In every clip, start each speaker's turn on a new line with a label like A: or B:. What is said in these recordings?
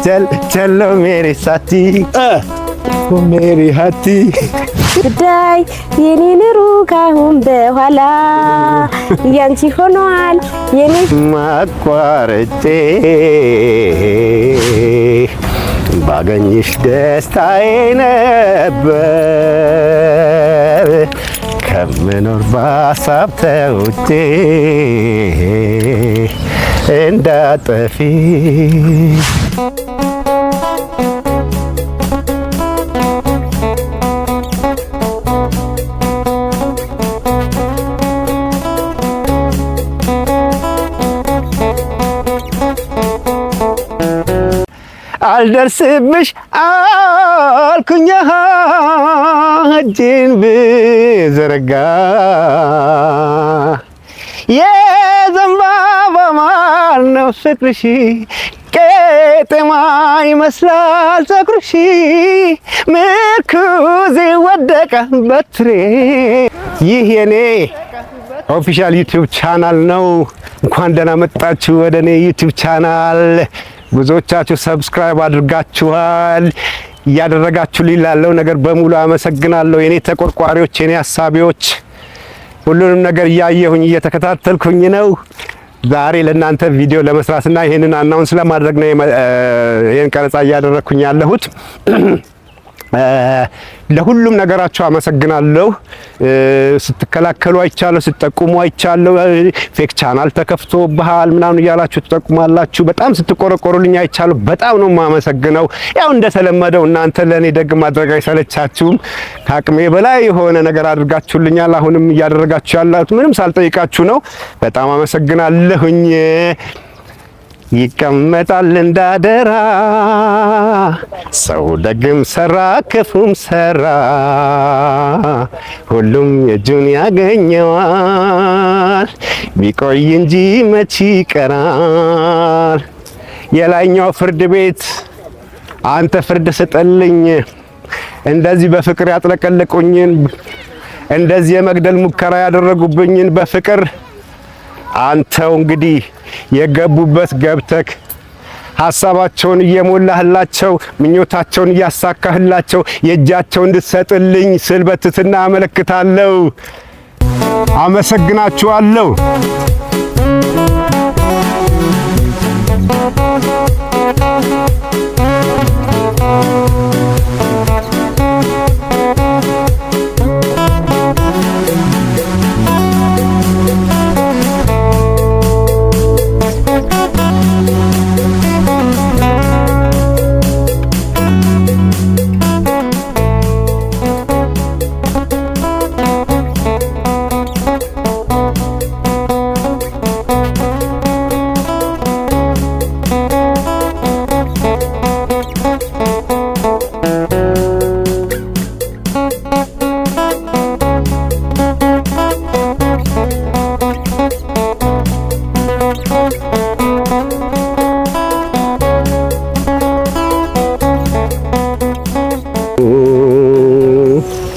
A: चल चलो मेरे साथी, ओ मेरे हाथी।
B: ጉዳይ የኔ ኑሮ ካሁን በኋላ ያንቺ ሆኗል የኔ።
A: ማቋረጬ ባገኝሽ ደስታዬ ነበር፣ ከምኖር ባሳብ ተውጬ እንዳጠፊ። አልደርስብሽ አልኩኝ እጄን ብዘረጋ፣ የዘንባባ ማር ነው ፍቅርሽ፣ ቄጤማ ይመስላል ፀጉርሽ፣ ምርኩዜ ወደቀ በትሬ። ይህ የኔ official YouTube channel ነው። እንኳን ደህና መጣችሁ ወደ እኔ YouTube channel። ብዙዎቻችሁ subscribe አድርጋችኋል። እያደረጋችሁልኝ ላለው ነገር በሙሉ አመሰግናለሁ። የኔ ተቆርቋሪዎች፣ የኔ አሳቢዎች፣ ሁሉንም ነገር እያየሁኝ እየተከታተልኩኝ ነው። ዛሬ ለእናንተ ቪዲዮ ለመስራትና ይሄንን announce ለማድረግ ነው ይሄን ቀረጻ እያደረግኩኝ ያለሁት። ለሁሉም ነገራችሁ አመሰግናለሁ። ስትከላከሉ አይቻለሁ፣ ስትጠቁሙ አይቻለሁ። Fake channel ተከፍቶብሃል ምናምን እያላችሁ ትጠቁማላችሁ። በጣም ስትቆረቆሩልኝ አይቻለሁ። በጣም ነው የማመሰግነው። ያው እንደተለመደው እናንተ ለእኔ ደግ ማድረግ አይሰለቻችሁም። ከአቅሜ በላይ የሆነ ነገር አድርጋችሁልኛል። አሁንም እያደረጋችሁ ያላችሁ ምንም ሳልጠይቃችሁ ነው። በጣም አመሰግናለሁኝ። ይቀመጣል እንዳደራ፣ ሰው ደግም ሰራ ክፉም ሰራ፣ ሁሉም የእጁን ያገኘዋል። ቢቆይ እንጂ መች ይቀራል። የላይኛው ፍርድ ቤት አንተ ፍርድ ስጥልኝ፣ እንደዚህ በፍቅር ያጥለቀለቁኝን፣ እንደዚህ የመግደል ሙከራ ያደረጉብኝን በፍቅር አንተው እንግዲህ የገቡበት ገብተክ ሀሳባቸውን እየሞላህላቸው፣ ምኞታቸውን እያሳካህላቸው የእጃቸውን እንድትሰጥልኝ ስል በትህትና አመለክታለሁ። አመሰግናችኋለሁ።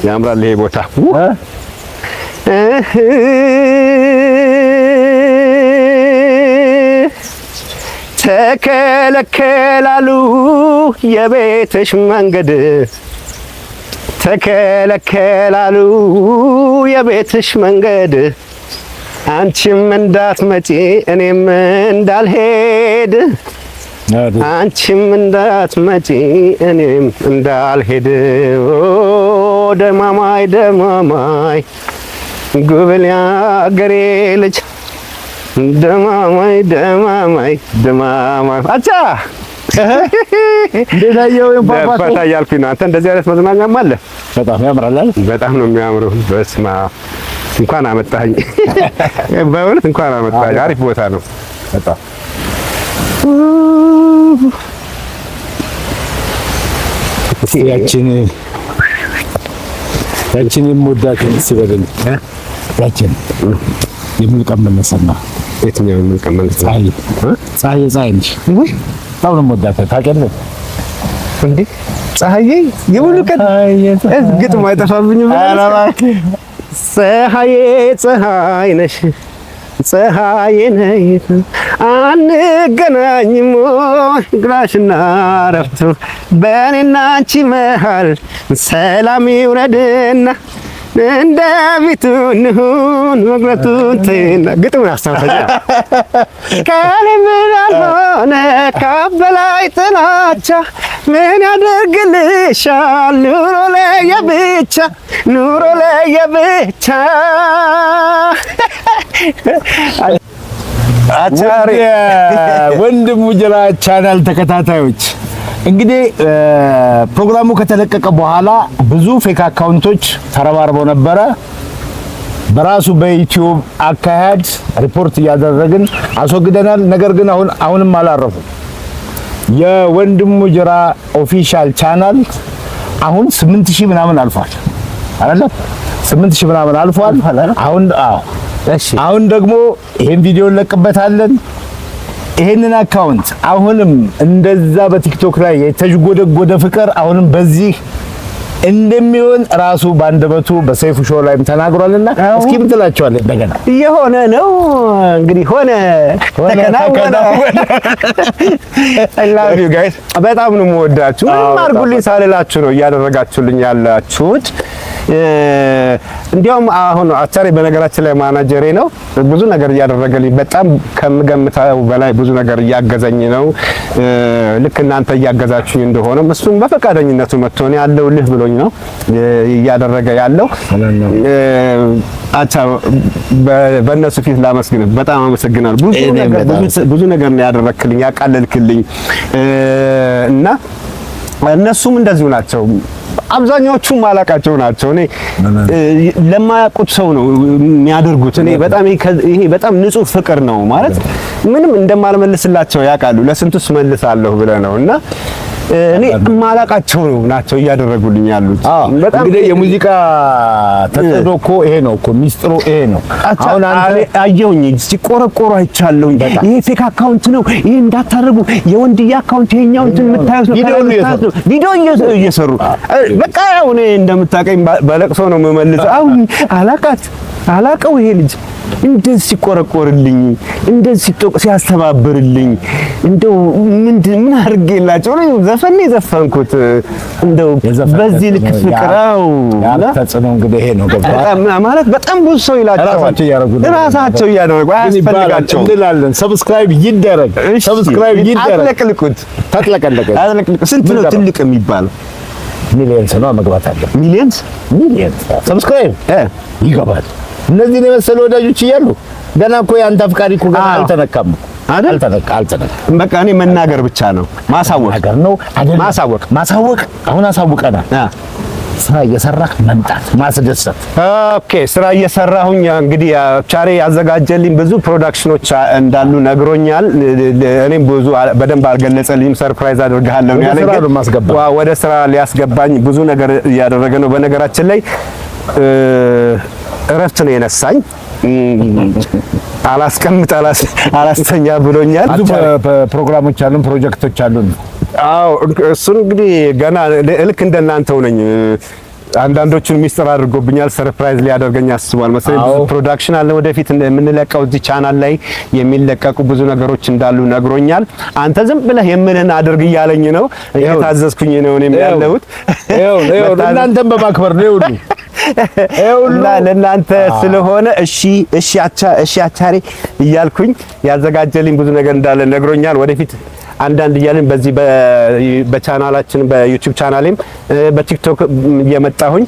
A: ያምራል ይሄ ቦታ። ተከለከላሉ የቤትሽ መንገድ፣ ተከለከላሉ የቤትሽ መንገድ፣ አንቺም እንዳትመጪ እኔም እንዳልሄድ፣ አንቺም እንዳትመጪ እኔም እንዳልሄድ። ደማማይ ደማማይ ጉብል ያገሬ ልጅ፣ ደማማይ ደማማይ ደማማይ አቻ።
C: እንዴት አየኸው?
A: ፈታ እያልኩኝ ነው። አንተ እንደዚህ አይነት መዝናኛም አለ።
C: በጣም ያምራል አይደል?
A: በጣም ነው የሚያምረው። በስመ አብ፣ እንኳን አመጣኸኝ። በእውነት እንኳን አመጣኸኝ። አሪፍ ቦታ ነው።
C: በጣም። ያችን የምወዳትን እስኪ በለኝ። ያችን የሙሉቀን መለሰና።
A: የትኛው የሙሉቀን መለሰ?
C: ፀሐይ ፀሐይ ፀሐይ ነሽ። በጣም ነው የምወዳት፣ ታውቂያለሽ?
A: እንዴ፣ ፀሐዬ የሙሉቀን ግጥም አይጠፋብኝም።
C: ኧረ እባክህ።
A: ፀሐዬ ፀሐይ ነሽ፣ ፀሐዬ ነይ። አንገናኝም ወይ ግራሽና ረፍቱ በእኔና አንቺ መሃል ሰላም ይውረድና እንደ ፊቱ እንሁን መግለቱን ተይና። ግጥሙን አስታውሰኝ። ከኔ ምን አልሆነ ካበላይ ጥላቻ ምን ያደርግልሻል ኑሮ ለየብቻ፣ ኑሮ ለየብቻ። አቻሪ።
C: ወንድሙ ጅራ ቻናል ተከታታዮች፣ እንግዲህ ፕሮግራሙ ከተለቀቀ በኋላ ብዙ fake account ኦች ተረባርበው ነበረ። በራሱ በዩቲዩብ አካሄድ ሪፖርት እያደረግን አስወግደናል። ነገር ግን አሁን አሁንም አላረፉም። የወንድሙ ጅራ official channel አሁን 8000 ምናምን አልፏል አይደለም? 8000 ምናምን አልፏል። አሁን አዎ። አሁን ደግሞ ይሄን ቪዲዮ እንለቅበታለን። ይሄንን account አሁንም እንደዛ በቲክቶክ ላይ የተዥጎደጎደ ፍቅር አሁንም በዚህ እንደሚሆን ራሱ ባንደበቱ በሰይፉ show ላይም ተናግሯልና እስኪ ምን ትላቸዋለህ እንደገና?
A: የሆነ ነው እንግዲህ፣ ሆነ፣ ተከናወነ። I love you guys። በጣም ነው የምወዳችሁ። ምንም አድርጉልኝ ሳልላችሁ ነው እያደረጋችሁልኝ ያላችሁት። እንዲያውም አሁን አቻሬ በነገራችን ላይ ማናጀሬ ነው። ብዙ ነገር እያደረገልኝ፣ በጣም ከምገምተው በላይ ብዙ ነገር እያገዘኝ ነው። ልክ እናንተ እያገዛችሁኝ እንደሆነ እሱም በፈቃደኝነቱ መጥቶ ነው ያለውልህ ብሎኝ ነው እያደረገ ያለው። አቻ፣ በእነሱ ፊት ላመስግን፣ በጣም አመሰግናለሁ። ብዙ ነገር፣ ብዙ ነገር ነው ያደረክልኝ፣ ያቃለልክልኝ እና እነሱም እንደዚሁ ናቸው። አብዛኛዎቹ ማላቃቸው ናቸው። እኔ ለማያውቁት ሰው ነው የሚያደርጉት። እኔ በጣም ይሄ በጣም ንጹህ ፍቅር ነው፣ ማለት ምንም እንደማልመልስላቸው ያውቃሉ። ለስንቱስ መልሳለሁ ብለህ ነው እና እኔ የማላቃቸው ናቸው እያደረጉልኝ ያሉት።
C: በጣም እንግዲህ የሙዚቃ ተጽዕኖ እኮ ይሄ ነው እኮ፣ ሚስጥሩ ይሄ ነው።
A: አሁን አንተ አየሁኝ፣ ሲቆረቆሩ አይቻለሁኝ። ይሄ fake account ነው፣ ይሄ እንዳታደርጉ፣ የወንድዬ account ይሄኛው እንትን የምታዩት ነው፣ ቪዲዮ እየሰሩ። በቃ ያው እኔ እንደምታውቀኝ በለቅሶ ነው የምመልሰው። አሁን አላቃት አላቀው ይሄ ልጅ እንደዚህ ሲቆረቆርልኝ፣ እንደዚህ ሲጦቅ ሲያስተባብርልኝ እንደው ምንድን ምን አድርጌላቸው ነው? ዘፈን የዘፈንኩት እንደው በዚህ ልክ ፍቅራው
C: ተጽዕኖ እንግዲህ ይሄ ነው።
A: ገብቶሃል? ማለት በጣም ብዙ ሰው ይላቸዋል።
C: ራሳቸው እያደረጉ
A: ራሳቸው እያደረጉ አያስፈልጋቸውም
C: እንላለን። Subscribe ይደረግ፣ subscribe ይደረግ።
A: አጥለቅልቁት፣
C: ተጥለቀለቀ።
A: አጥለቅልቁ። ስንት ነው ትልቅ የሚባለው?
C: Millions ነው መግባት አለ።
A: Millions?
C: Millions subscribe ይገባል። እነዚህን የመሰሉ ወዳጆች እያሉ ገና እኮ የአንተ አፍቃሪ እኮ ገና አልተነካም እኮ።
A: አይደል?
C: አልተነካ አልተነካም።
A: በቃ እኔ መናገር ብቻ ነው፣ ማሳወቅ።
C: ነገር ነው አይደል?
A: ማሳወቅ።
C: ማሳወቅ። አሁን አሳውቀናል። ስራ እየሰራህ መምጣት፣ ማስደሰት።
A: Okay፣ ስራ እየሰራሁኝ እንግዲህ ቻሬ ያዘጋጀልኝ ብዙ production ኦች እንዳሉ ነግሮኛል። እኔም ብዙ በደንብ አልገለጸልኝም። Surprise አድርግሃለሁ ነው ያለኝ።
C: ወደ ስራ ነው የማስገባህ።
A: ወደ ስራ ሊያስገባኝ ብዙ ነገር እያደረገ ነው። በነገራችን ላይ እረፍት ነው የነሳኝ። አላስቀምጥ አላስተኛ ብሎኛል።
C: ብዙ ፕሮግራሞች አሉን፣ ፕሮጀክቶች አሉን።
A: አዎ፣ እሱን እንግዲህ ገና ልክ እንደናንተው ነኝ። አንዳንዶቹን ሚስጥር አድርጎብኛል። Surprise ሊያደርገኝ አስቧል መሰለኝ። ብዙ production አለ ወደፊት የምንለቀው፣ እዚህ ቻናል ላይ የሚለቀቁ ብዙ ነገሮች እንዳሉ ነግሮኛል። አንተ ዝም ብለህ የምልህን አድርግ እያለኝ ነው። እየታዘዝኩኝ ነው እኔም ያለሁት።
C: ይኸው እናንተን በማክበር ነው ይኸው
A: እና ለእናንተ ስለሆነ እሺ እሺ አቻ እሺ አቻሬ እያልኩኝ ያዘጋጀልኝ ብዙ ነገር እንዳለ ነግሮኛል። ወደፊት አንዳንድ እያልን በዚህ በቻናላችን፣ በዩቲዩብ ቻናሌም በቲክቶክ እየመጣሁኝ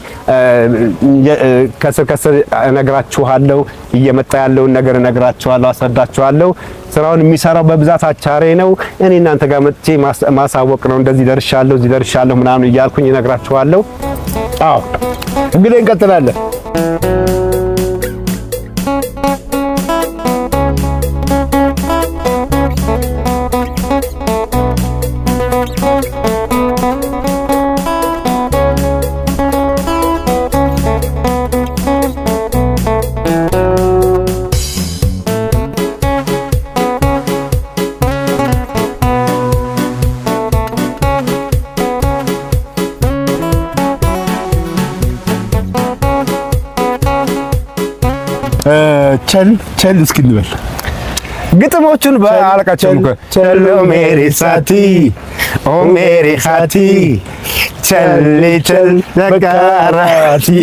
A: ከስር ከስር እነግራችኋለሁ። እየመጣ ያለውን ነገር እነግራችኋለሁ፣ አስረዳችኋለሁ። ስራውን የሚሰራው በብዛት አቻሬ ነው። እኔ እናንተ ጋር መጥቼ ማሳወቅ ነው። እንደዚህ ደርሻለሁ፣ እዚህ ደርሻለሁ ምናምን እያልኩኝ እነግራችኋለሁ።
C: አዎ፣ እንግዲህ እንቀጥላለን። ቸል ቸል እስኪ እንበል።
A: ግጥሞቹን በአለቃቸውም እኮ चलो मेरे साथी ओ मेरे हाथी चल चल कराची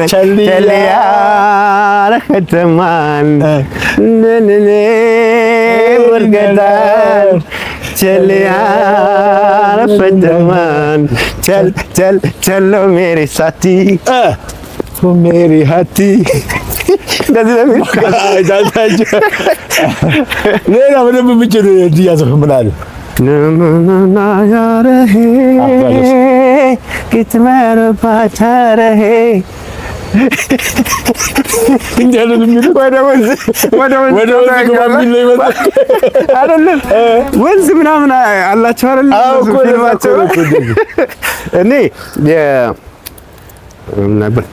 A: चल यार खतमान मुर्गदान चल यार फतमान चल चल चलो मेरे साथी
C: ओ मेरी हाथी
A: እንደዚህ ነው የሚል።
C: ሌላ በደንብ የምችል እያዘፍ ምን አለ?
A: ना रहे कितना पाछा रहे
C: እንዲህ አይደል የሚሉት?
A: ወደ ወንዝ ወደ ወንዝ
C: ወደ ወንዝ ግባ የሚል ነው ይመስላል።
A: አይደለም ወንዝ ምናምን አላቸው አይደለም
C: አዎ እኮ
A: ፊልማቸው
C: እኮ እንደዚህ።
A: እኔ ነበር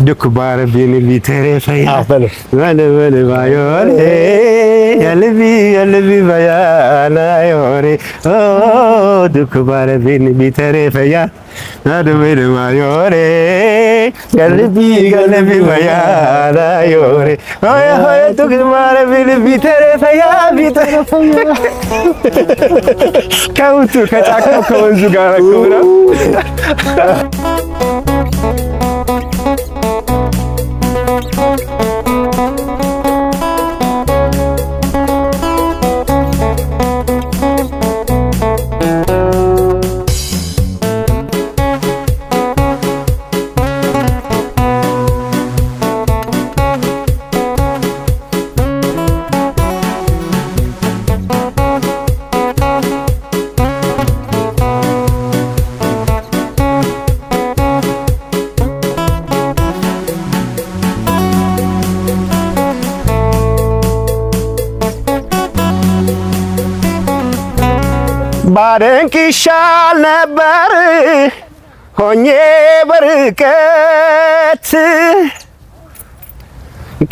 A: ዱክ ባረቢን ቢተረፈያ
C: አዎ በለው።
A: በለ በለ ባዮሬ ያልቢ ያልቢ ባያና ዮሬ ኦ ዱክ ባረቢን ቢተረፈያ አድበል ባዮሬ ያልቢ ያልቢ ባያና ዮሬ ሆይ ሆይ ዱክ ባረቢን ቢተረፈያ ቢተረፈያ ከውቱ ከጫካው ከወንዙ ጋር እኮ ነው። ባደንቅ ይሻል ነበር ሆኜ በርቀት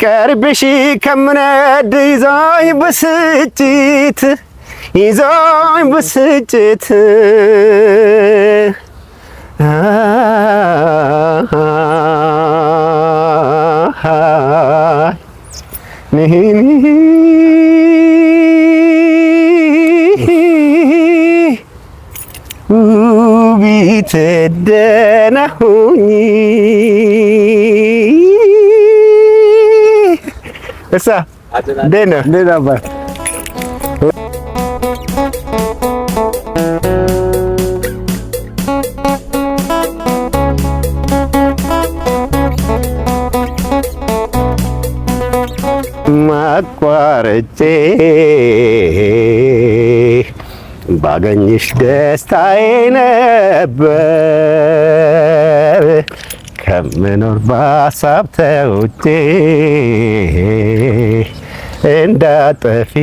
A: ቀርብሽ ከምነድ ይዞኝ ብስጭት ይዞኝ ብስጭት ውቢት ደህና ሁኚ። እሳ እንዴት ነህ?
C: እንዴት አባት?
A: ማቋረጬ ባገኝሽ ደስታዬ ነበር ከምኖር ባሳብ ተውጬ እንዳጠፊ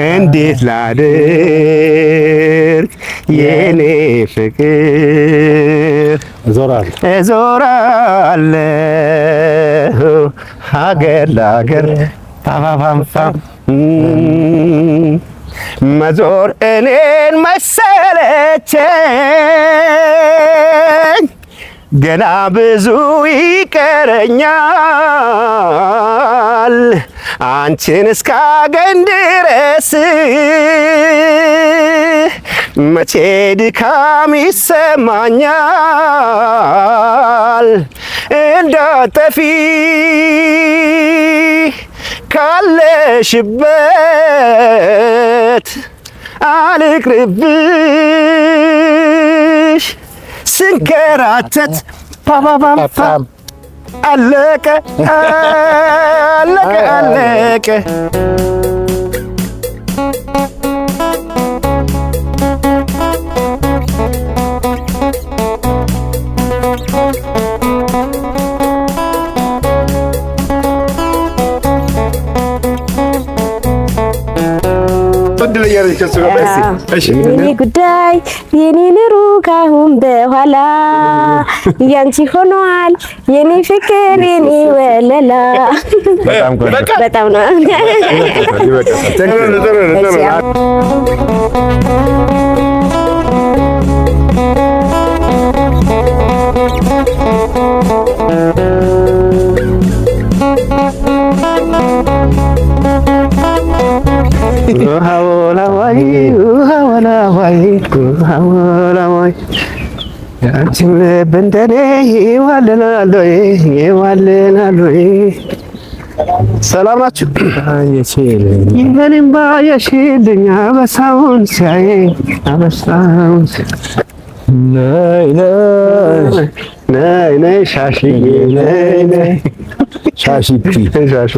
A: እንዴት ላድርግ የኔ ፍቅር
C: እዞራለሁ
A: እዞራለሁ ሀገር ለሀገር ፓፓፓምፓም መዞር እኔን መሰለቸኝ ገና ብዙ ይቀረኛል አንቺን እስካገኝ ድረስ መቼ ድካም ይሰማኛል እንዳጠፊ ካለሽበት አልቅርብሽ ስንከራተት ፓፓፓምፓም አለቀ አለቀ አለቀ።
B: የኔ ጉዳይ የኔ ኑሮ ካሁን በኋላ ያንቺ ሆኗል የኔ ፍቅር የኔ ወለላ።
A: በጣም ቆንጆ።
B: በጣም ነው።
A: ጥሩ ነው፣ ጥሩ ነው። ወላዋይ ወላዋይ፣ ያንቺም ልብ እንደኔ ይዋልላል ወይ ይዋልላል ወይ? ሰላም ናችሁ? ይህንም ባየሽልኝ አበሳውን ሲያይ አበሳውን ሲያይ።
C: ነይ ነይ።
A: ነይ ነይ ሻሽዬ ነይ ነይ።
C: ሻሽቲ።
A: ሻሹ።